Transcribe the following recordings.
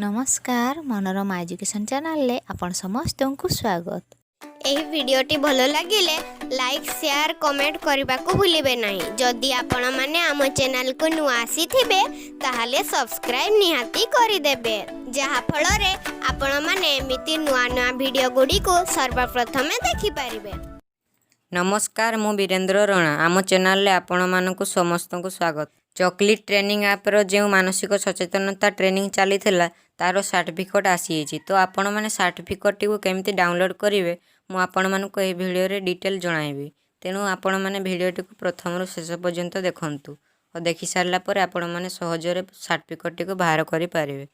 ନମସ୍କାର, ମନୋରମା ଏଜୁକେସନ୍ ଚ୍ୟାନେଲରେ ଆପଣ ସମସ୍ତଙ୍କୁ ସ୍ୱାଗତ। ଏହି ଭିଡ଼ିଓଟି ଭଲ ଲାଗିଲେ ଲାଇକ୍, ସେୟାର, କମେଣ୍ଟ କରିବାକୁ ଭୁଲିବେ ନାହିଁ। ଯଦି ଆପଣମାନେ ଆମ ଚ୍ୟାନେଲକୁ ନୂଆ ଆସିଥିବେ, ତାହେଲେ ସବସ୍କ୍ରାଇବ୍ ନିହାତି କରିଦେବେ, ଯାହାଫଳରେ ଆପଣମାନେ ଏମିତି ନୂଆ ନୂଆ ଭିଡ଼ିଓ ଗୁଡ଼ିକୁ ସର୍ବପ୍ରଥମେ ଦେଖିପାରିବେ। ନମସ୍କାର, ମୁଁ ବୀରେନ୍ଦ୍ର ରଣା। ଆମ ଚ୍ୟାନେଲରେ ଆପଣମାନଙ୍କୁ ସମସ୍ତଙ୍କୁ ସ୍ୱାଗତ। ଚକୋଲେଟ୍ ଟ୍ରେନିଂ ଆପ୍ର ଯେଉଁ ମାନସିକ ସଚେତନତା ଟ୍ରେନିଂ ଚାଲିଥିଲା, ତା'ର ସାର୍ଟିଫିକେଟ୍ ଆସିଯାଇଛି। ତ ଆପଣମାନେ ସାର୍ଟିଫିକେଟ୍ଟିକୁ କେମିତି ଡାଉନଲୋଡ଼୍ କରିବେ, ମୁଁ ଆପଣମାନଙ୍କୁ ଏହି ଭିଡ଼ିଓରେ ଡିଟେଲ୍ ଜଣାଇବି। ତେଣୁ ଆପଣମାନେ ଭିଡ଼ିଓଟିକୁ ପ୍ରଥମରୁ ଶେଷ ପର୍ଯ୍ୟନ୍ତ ଦେଖନ୍ତୁ ଓ ଦେଖିସାରିଲା ପରେ ଆପଣମାନେ ସହଜରେ ସାର୍ଟିଫିକେଟ୍ଟିକୁ ବାହାର କରିପାରିବେ।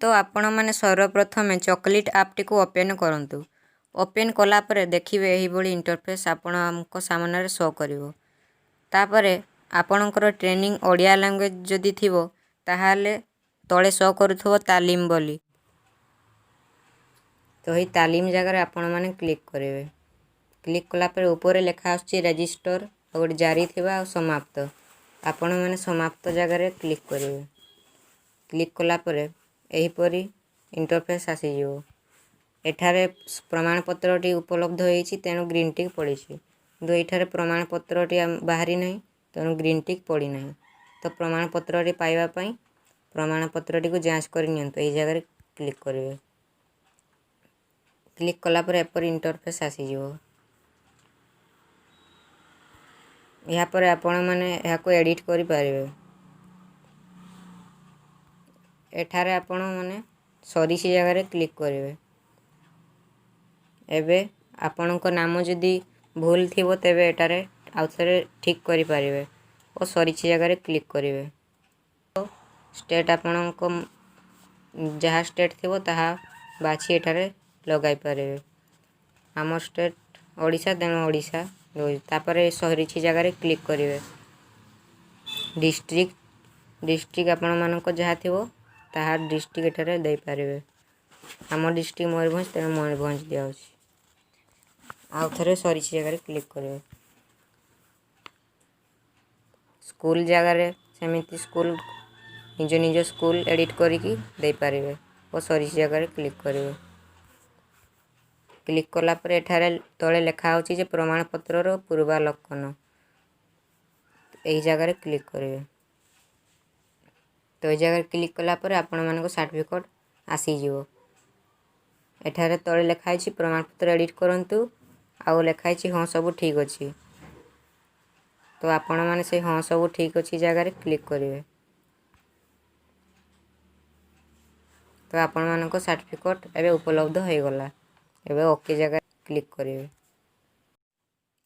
ତ ଆପଣମାନେ ସର୍ବପ୍ରଥମେ ଚକୋଲେଟ୍ ଆପ୍ଟିକୁ ଓପେନ୍ କରନ୍ତୁ। ଓପେନ୍ କଲା ପରେ ଦେଖିବେ, ଏହିଭଳି ଇଣ୍ଟରଫେସ୍ ଆପଣଙ୍କ ସାମ୍ନାରେ ଶୋ କରିବ। ତାପରେ ଆପଣଙ୍କର ଟ୍ରେନିଂ ଓଡ଼ିଆ ଲାଙ୍ଗୁଏଜ୍ ଯଦି ଥିବ, ତାହେଲେ ତଳେ ଶୋ କରୁଥିବ ତାଲିମ ବୋଲି। ତ ଏହି ତାଲିମ ଜାଗାରେ ଆପଣମାନେ କ୍ଲିକ୍ କରିବେ। କ୍ଲିକ୍ କଲା ପରେ ଉପରେ ଲେଖା ଆସୁଛି ରେଜିଷ୍ଟର, ଆଉ ଗୋଟେ ଜାରି ଥିବା ଆଉ ସମାପ୍ତ। ଆପଣମାନେ ସମାପ୍ତ ଜାଗାରେ କ୍ଲିକ୍ କରିବେ। କ୍ଲିକ୍ କଲା ପରେ ଏହିପରି ଇଣ୍ଟରଫେସ୍ ଆସିଯିବ। ଏଠାରେ ପ୍ରମାଣପତ୍ରଟି ଉପଲବ୍ଧ ହୋଇଛି, ତେଣୁ ଗ୍ରୀନ୍ ଟିକ୍ ପଡ଼ିଛି। କିନ୍ତୁ ଏଇଠାରେ ପ୍ରମାଣପତ୍ରଟି ବାହାରି ନାହିଁ, ତେଣୁ ଗ୍ରୀନ୍ ଟିକ୍ ପଡ଼ିନାହିଁ। ତ ପ୍ରମାଣପତ୍ରଟି ପାଇବା ପାଇଁ ପ୍ରମାଣପତ୍ରଟିକୁ ଯାଞ୍ଚ କରି ନିଅନ୍ତୁ, ଏହି ଜାଗାରେ କ୍ଲିକ୍ କରିବେ। କ୍ଲିକ୍ କଲା ପରେ ଏପରି ଇଣ୍ଟରଫେସ୍ ଆସିଯିବ। ଏହାପରେ ଆପଣମାନେ ଏହାକୁ ଏଡ଼ିଟ୍ କରିପାରିବେ। ଏଠାରେ ଆପଣମାନେ ସରିଛି ଜାଗାରେ କ୍ଲିକ୍ କରିବେ। ଏବେ ଆପଣଙ୍କ ନାମ ଯଦି ଭୁଲ ଥିବ, ତେବେ ଏଠାରେ ଆଉ ଥରେ ଠିକ୍ କରିପାରିବେ ଓ ସରିଛି ଜାଗାରେ କ୍ଲିକ୍ କରିବେ। ଷ୍ଟେଟ୍, ଆପଣଙ୍କ ଯାହା ଷ୍ଟେଟ୍ ଥିବ, ତାହା ବାଛି ଏଠାରେ ଲଗାଇ ପାରିବେ। ଆମ ଷ୍ଟେଟ୍ ଓଡ଼ିଶା, ତେଣୁ ଓଡ଼ିଶା ଦେଉଛି। ତାପରେ ସରିଛି ଜାଗାରେ କ୍ଲିକ୍ କରିବେ। ଡିଷ୍ଟ୍ରିକ୍ଟ, ଡିଷ୍ଟ୍ରିକ୍ଟ ଆପଣମାନଙ୍କ ଯାହା ଥିବ, ତାହା ଡିଷ୍ଟ୍ରିକ୍ଟ ଏଠାରେ ଦେଇପାରିବେ। ଆମ ଡିଷ୍ଟ୍ରିକ୍ଟ ମୟୂରଭଞ୍ଜ, ତେଣୁ ମୟୂରଭଞ୍ଜ ଦିଆହେଉଛି। ଆଉ ଥରେ ସରିଛି ଜାଗାରେ କ୍ଲିକ୍ କରିବେ। ସ୍କୁଲ ଜାଗାରେ ସେମିତି ସ୍କୁଲ, ନିଜ ନିଜ ସ୍କୁଲ ଏଡ଼ିଟ୍ କରିକି ଦେଇପାରିବେ ଓ ସରିଛି ଜାଗାରେ କ୍ଲିକ୍ କରିବେ। କ୍ଲିକ୍ କଲା ପରେ ଏଠାରେ ତଳେ ଲେଖା ହେଉଛି ଯେ ପ୍ରମାଣପତ୍ରର ପୂର୍ବାଲୋକନ, ଏହି ଜାଗାରେ କ୍ଲିକ୍ କରିବେ। ତ ଏହି ଜାଗାରେ କ୍ଲିକ୍ କଲା ପରେ ଆପଣମାନଙ୍କ ସାର୍ଟିଫିକେଟ୍ ଆସିଯିବ। ଏଠାରେ ତଳେ ଲେଖା ହେଇଛି ପ୍ରମାଣପତ୍ର ଏଡ଼ିଟ୍ କରନ୍ତୁ, ଆଉ ଲେଖା ହେଇଛି ହଁ, ସବୁ ଠିକ୍ ଅଛି। ତ ଆପଣମାନେ ସେଇ ହଁ, ସବୁ ଠିକ୍ ଅଛି ଜାଗାରେ କ୍ଲିକ୍ କରିବେ। ତ ଆପଣମାନଙ୍କ ସାର୍ଟିଫିକେଟ୍ ଏବେ ଉପଲବ୍ଧ ହୋଇଗଲା। ଏବେ ଓକେ ଜାଗାରେ କ୍ଲିକ୍ କରିବେ।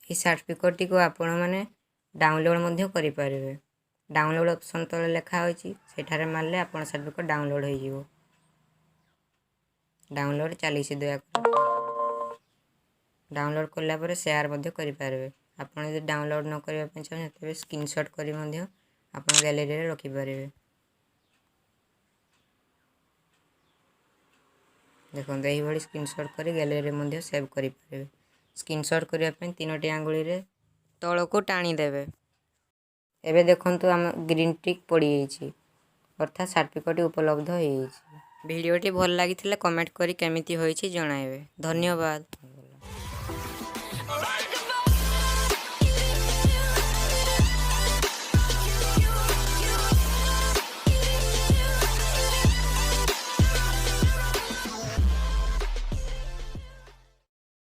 ଏହି ସାର୍ଟିଫିକେଟ୍ଟିକୁ ଆପଣମାନେ ଡାଉନଲୋଡ଼୍ ମଧ୍ୟ କରିପାରିବେ। ଡାଉନଲୋଡ଼୍ ଅପସନ୍ ତଳେ ଲେଖା ହୋଇଛି, ସେଠାରେ ମାରିଲେ ଆପଣ ସାର୍ଟିଫିକେଟ୍ ଡାଉନଲୋଡ଼୍ ହୋଇଯିବ। ଡାଉନଲୋଡ଼୍ ଚାଲିଛି, ଦୟାକରି। ଡାଉନଲୋଡ଼୍ କଲା ପରେ ସେୟାର ମଧ୍ୟ କରିପାରିବେ। ଆପଣ ଯଦି ଡାଉନଲୋଡ଼୍ ନ କରିବା ପାଇଁ ଚାହୁଁଛନ୍ତି, ତେବେ ସ୍କ୍ରିନସଟ୍ କରି ମଧ୍ୟ ଆପଣ ଗ୍ୟାଲେରୀରେ ରଖିପାରିବେ। ଦେଖନ୍ତୁ, ଏହିଭଳି ସ୍କ୍ରିନସଟ୍ କରି ଗ୍ୟାଲେରୀରେ ମଧ୍ୟ ସେଭ୍ କରିପାରିବେ। ସ୍କ୍ରିନସଟ୍ କରିବା ପାଇଁ ତିନୋଟି ଆଙ୍ଗୁଳିରେ ତଳକୁ ଟାଣିଦେବେ। ଏବେ ଦେଖନ୍ତୁ, ଆମ ଗ୍ରୀନ୍ ଟିକ୍ ପଡ଼ିଯାଇଛି, ଅର୍ଥାତ୍ ସାର୍ଟିଫିକେଟ୍ ଉପଲବ୍ଧ ହୋଇଯାଇଛି। ଭିଡ଼ିଓଟି ଭଲ ଲାଗିଥିଲେ କମେଣ୍ଟ କରି କେମିତି ହୋଇଛି ଜଣାଇବେ। ଧନ୍ୟବାଦ।